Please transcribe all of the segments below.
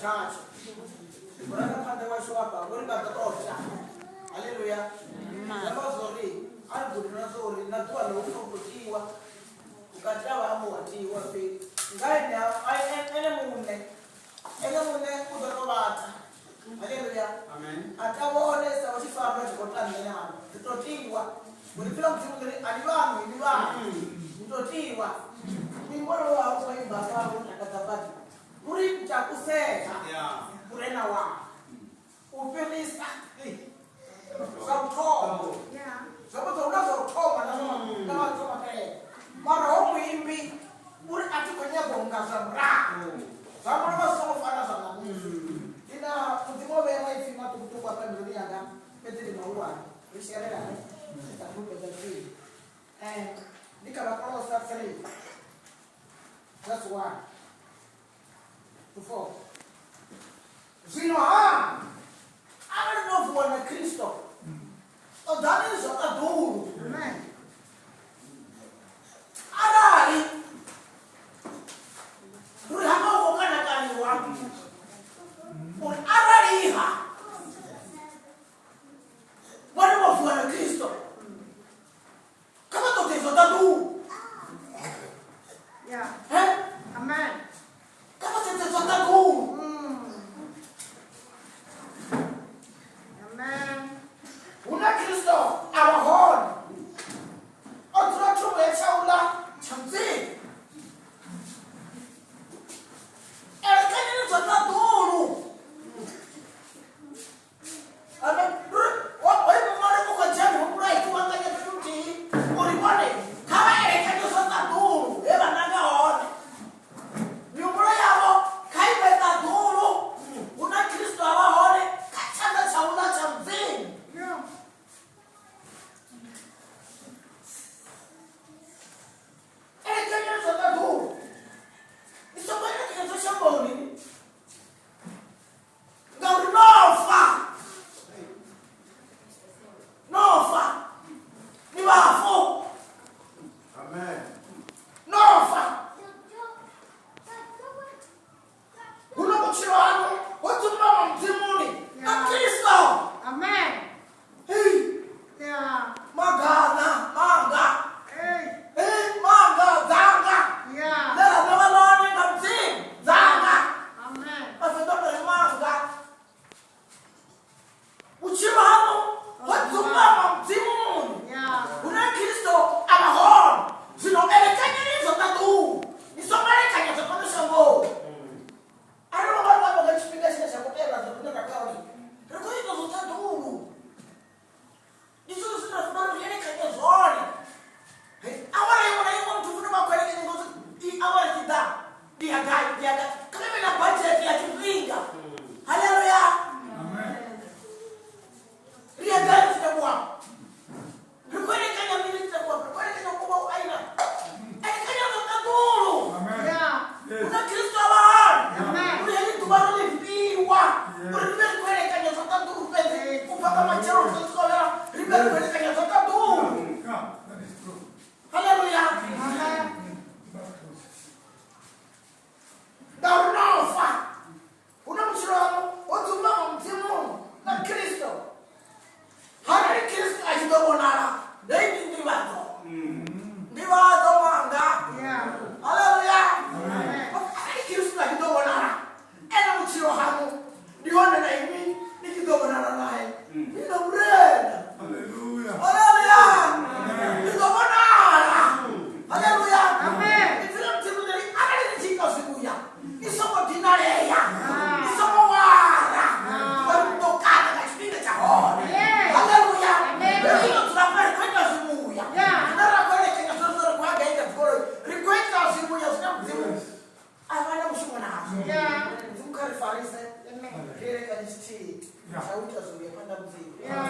tshatsho. Murangaphanḓa washu afha vho ri vha ḓo tou haleluya. Zwi amba zwa uri a ri gudi na zwa uri na ḓuvha ḽa u fa u tou tiwa vhukati ha vhaambo wa tiwa pfi nga ene ene muṋe ene muṋe u ḓo tou vhata haleluya a ta vhone sa vha tshi farwa tshi khou ta nṋe navho ri tou tiwa uri pfi ḽa mudzimu ḽi ri a ni vhaṋu ni vhaṋu ni tou tiwa luimbo lwo vha u khou imba hafha lu takadza badi lu ri ntakusedza murena wa u fhirisa zwa u thoma zwa vhudza hu na zwa u thoma na zwa mafhelelo mara ho muimbi uri a thi khou nyaga unga zwa murahu zwa mulovha zwi songo fana zwa ṋamusi ndi na mudzimu o vhea maipfi maṱukuṱuku afha mbiluni yanga fhedzi ndi mahulwane ri sherelane ri sa thu fhedza tshifhinga ndi kha vhakolosa 3 verse 1 to 4 zwino ha arali no vuwa na kristo ṱoḓani zwa ṱaḓulu arali uri hafha hu khou kanakaniwa uri arali-ha vhone vho vuwa na kristo kha vha ṱoḓe zwa ṱaḓulu Yeah. he Amen. kha vha sedze zwa ṱaḓulu Amen. hu na kristo a vha hone o dzula thungo ya tshaula tsha mudzimu elekanyani zwa ṱaḓulu amen hoyu muṅwali u khou dzhia mihumbulo a i kuvhanganya fhethu nthihi uri vhone kha vha elekanye zwa ṱaḓulu he vha nanga hone mihumbulo yavho kha i vhe ṱaḓulu hu na kristo a vha hone kha tshanḓa tsha uḽa tsha mudzimu Yeah. elekanyani zwa ṱaḓulu ni songo elekanya zwa shangoni ngauri no fa no fa ni vhafu Amen. no fa huno vhutshilo haṋu ho dzumbama mudzimuni na kristo Amen. hei Yeah. magana manga Hey. hei manga dzanga Yeah. ḽe ra ṋewa ḽone nga mudzimu dzanga Amen. vhavenḓa vha ri manga vhutshilo haṋu ho dzumbama mudzimuni Yeah. hune kristo a vha hone zwino elekanyani zwa ṱaḓulu ni songo elekanya zwa fhano shangoni arali vha vha nga tshifhinga tshine tsha khou tevhela zwa rine ra khou uri ri khou ita zwa ṱaḓulu ndi zwone zwine ra fanela uri ri elekanye zwone awara iṅwe na iṅwe muthu funa vha khou elekanya ngori i awara tshi ḓa ndi ya gai ndi ya gai kha vha vhe na budget ya tshifhinga haleluya ri ya gai ri tshi takuwa ri khou elekanya mini ri tshi takuwa ri khou elekanya u vha u aina elekanya zwa ṱaḓulu Yeah. huna kristo a vha hone Amen. uri heḽi ḓuvha ro ḽi fhiwa uri ri vhe ri khou elekanya zwa ṱaḓulu fhedzi u bva nga matshelo ri ḓo ri vhe ri khou elekanya zwa ṱaḓulu Yeah, that is true. haleluya Amen. ngauri no fa huna vhutshilo haṋu ho dzumbama mudzimuni na kristo arali kristo a tshi ḓo vhonala heyi ndi nḓivhadzo nḓivhadzo manga Yeah. haleluya Amen. arali kristo a tshi ḓo vhonala ene vhutshilo haṋu ndi hone na inwi ni tshi ḓo vhonala nae ni na murena Hallelujah. haleluya ni ḓo vhonala haleluya Amen. ipfi ḽa mudzimu ḽi ri arali ni tshi ita zwivhuya ni songo dinalea ni songo wara ngori ni ḓo kaṋa nga tshifhinga tsha hone Yes. haleluya Amen. ri ḓo dzula fha ri khou ita zwivhuya Yeah. zwine ra khou elekanya zwone zwine ri khou aga ita dzigoloi ri khou ita zwivhuya zwine mudzimu a vha na mushumo nazwo Yeah. mudzimu kha ri farise Amen. ri elekanye tshithihi tsha u ita zwivhuya phanḓa mudzimu Yeah.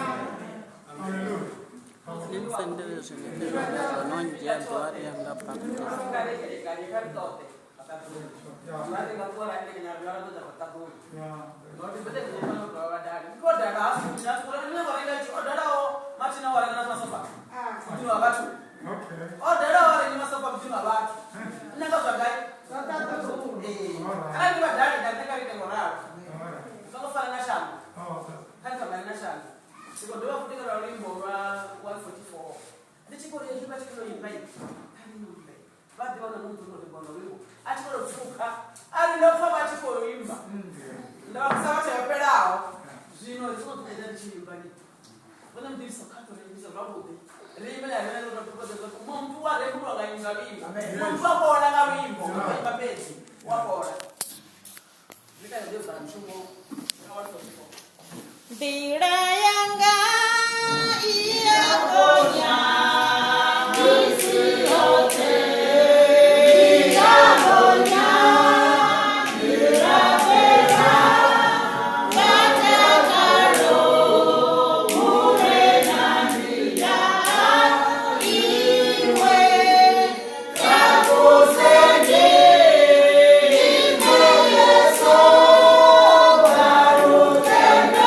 Hallelujah. Nṋe musendele zwine zwo no ndzhia ḓuvha ri ya nga baptist Yeah. Ah. Okay. Zwa ṱaḓulu. All right. Nda vha sabatha yo fhelaho. Zwino ri songo ṱuṱuwedza ri tshi imba ni. Vhona muḓivhisa kha ri imbisa zwavhuḓi. Ri imbela rine ro ṱuṱuwedza muthu wa rembulwa nga nga luimbo. Muthu wa fhola nga luimbo, u imba fhedzi wa fhola. Ri kha ḓi bva mushumo kha wa 44. Nḓila yanga i ya gonya misi yoṱhe, i ya gonya ndi rabela nga dakalo Murena ndi iwe takusende ime Yesu ngarutendo.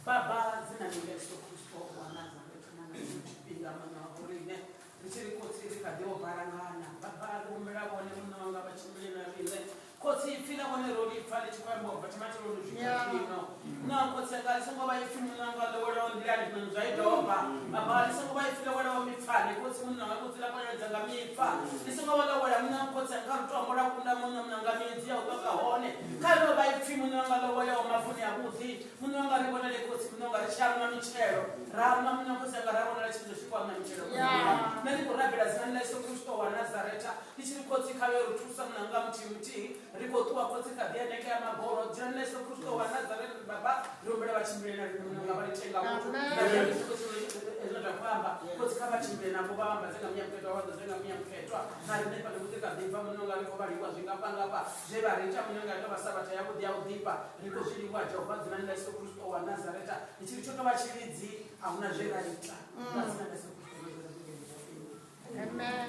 Baba dzina ḽi Yesu Kristo wa Nazareth na nga tshifhinga muṋe wa vhoriṋe ri tshi ri khotsi ri kha ḓi o balangana. Baba ri humbela vhone muṋe wanga vha tshimbile na riṋe. Khotsi ipfi ḽa vhone ro ḽi pfa ḽi tshi khou amba u bva tshimatsheloni u swika zwino. Muṋe wa khotsi anga ḽi songo vha ipfi muṋe wanga ḽo welaho nḓilani zwino zwa i doba. Baba ḽi songo vha ipfi ḽo welaho mipfani khotsi muṋe wanga khotsi ḽa kwanyeledza nga mipfa. Ḽi songo vha ḽo wela muṋe wa khotsi anga lutombo lwa kunda muṋe wanga midzi ya u ṱoka hone. Kha ḽo vha ipfi muṋe wanga ḽo welaho mavuni avhuḓi. Muṋe wanga ri vhonele khotsi muṋe wanga ri tshi aṋwa mitshelo. Ra aṋwa muṋe wa khotsi anga ra vhonala tshivhidzo tshi khou aṋwa mitshelo. Nṋe ndi khou rabela dzinani ḽa Yesu Kristo wa Nazareta ndi tshi ri khotsi kha vhe ri thusa muṋe wanga muthihi muthihi ri khou ṱuwa khotsi kha ḓi hanengei magoro dzinani ḽa Yesu Kristo wa Nazareta baba ri humbela vha tshimbile na riṋe muṋe wanga vha ri tenga vhuthu na zwine zwa khou amba khotsi kha vha tshimbile navho vha ambadze nga muya mukhethwa vha ḓodze nga muya mukhethwa na riṋe fhano khotsi kha ḓi bva muṋe wanga ri khou vha livhuwa zwingafhangafha zwe vha ri ita muṋe wanga ri vha sabatha yavhuḓi ya u ḓifha ri khou zwi livhuwa Jehova dzinani ḽa Yesu Kristo wa Nazareta ndi tshi ri tsho tou vha tshilidzi a huna zwe ra ita nga dzina ḽa Yesu Kristo. Amen.